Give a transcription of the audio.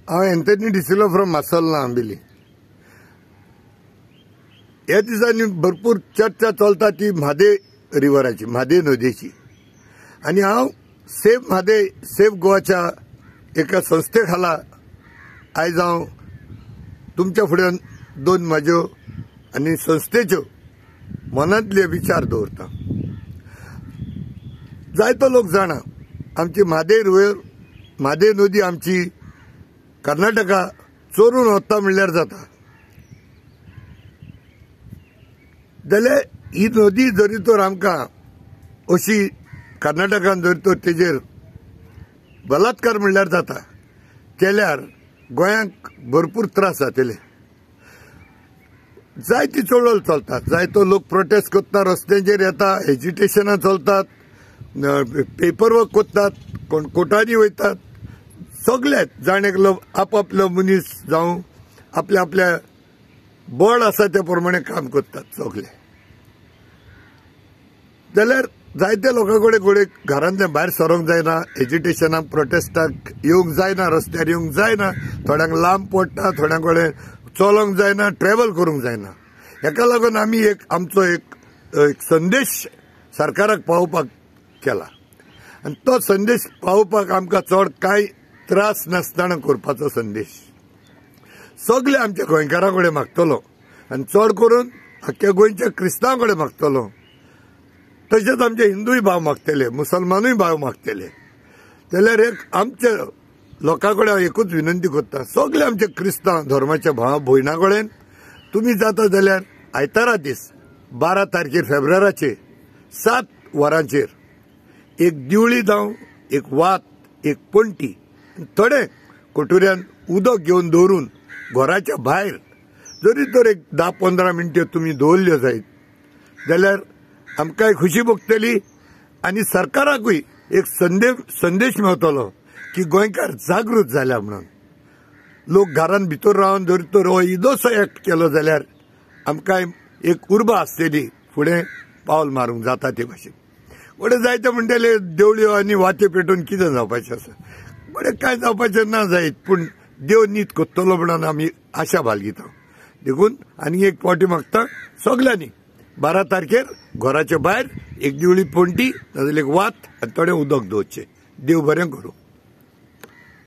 हांव Anthony D'Silva from मासोल्ला आंबिली. ह्या दिसांनी भरपूर चर्चा चलता ती म्हादय रिवराची, म्हादय नदयेची. आनी हांव सेव म्हादय सेव गोवाच्या एका संस्थे खाला आयज हांव तुमच्या फुड्यान दोन म्हाज्यो आनी संस्थेच्यो मनांतले विचार दवरता. जायतो लोक जाणा आमची म्हादय रिवर, म्हादय नदी आमची कर्नाटका चोरून वता म्हणल्यार जाता. जाल्यार ही नदी जरी तर आमकां अशी कर्नाटकान जरी तर तेजेर बलात्कार म्हणल्यार जाता केल्यार गोंयांक भरपूर त्रास जातले. जायती चळवळ चलतात, जायतो लोक प्रोटेस्ट करता, रस्त्यांचेर येता, एजिटेशनां चलतात, पेपर वर्क करतात, कोण कोर्टांनी वयतात. सगळे जाण एकलो आपापलो मनीस जावं आपल्या आपल्या बळ आसा त्या प्रमाणे काम करतात सगळे. जाल्यार जायत्या लोकां कडेन घडये घरांतल्यान भायर सरोंक जायना, एजिटेशनाक प्रोटेस्टाक येवंक जायना, रस्त्यार येवंक जायना, थोड्यांक लांब पडटा, थोड्यां कडेन चलोंक जायना, ट्रॅवल करूंक जायना. हेका लागून आमी एक आमचो एक संदेश सरकाराक पावोवपाक केला आनी तो संदेश पावोवपाक आमकां चड कांय त्रास नासतना करपाचो संदेश सगळे आमच्या गोंयकारां कडेन मागतलो आनी चड करून आख्ख्या गोंयच्या क्रिस्तांव कडेन मागतलो. तशेंच आमचे हिंदूय भाव मागतले, मुसलमानूय भाव मागतले. जाल्यार एक आमच्या लोकां कडेन हांव एकूच विनंती करता, सगळे आमचे क्रिस्तांव धर्माच्या भाव भयणां कडेन तुमी जाता जाल्यार आयतारा दीस 12 तारखेर फेब्रुवाराचे 7 वरांचेर एक दिवळी जावं, एक वात, एक पणटी, थोडे कटोऱ्यान उदक घेवन दवरून घराच्या भायर जरी तर एक 10-15 मिनटां तुमी दवरल्यो जायत जाल्यार आमकांय खुशी भोगतली आनी सरकाराकूय एक संदेश मेळटलो की गोंयकार जागृत जाल्या म्हणून. लोक घरान भितर रावन जरी तर हो इदोसो एक्ट केलो जाल्यार आमकांय एक उर्बा आसतली फुडें पावल मारूंक जाता ते भाशेन. बरें जायते म्हणटले देवळ्यो आनी वात्यो पेटोवन कितें जावपाचें आसा, बरें कांय जावपाचें ना जायत, पूण देव नीत करतलो म्हणून आमी आशा बाळगिता. देखून आनी एक फावटी मागता सगल्यांनी 12 तारखेर घराच्या भायर एक दिवळी पणटी, नाजाल्यार एक वात आनी थोडें उदक दवरचें. देव बरें करूं.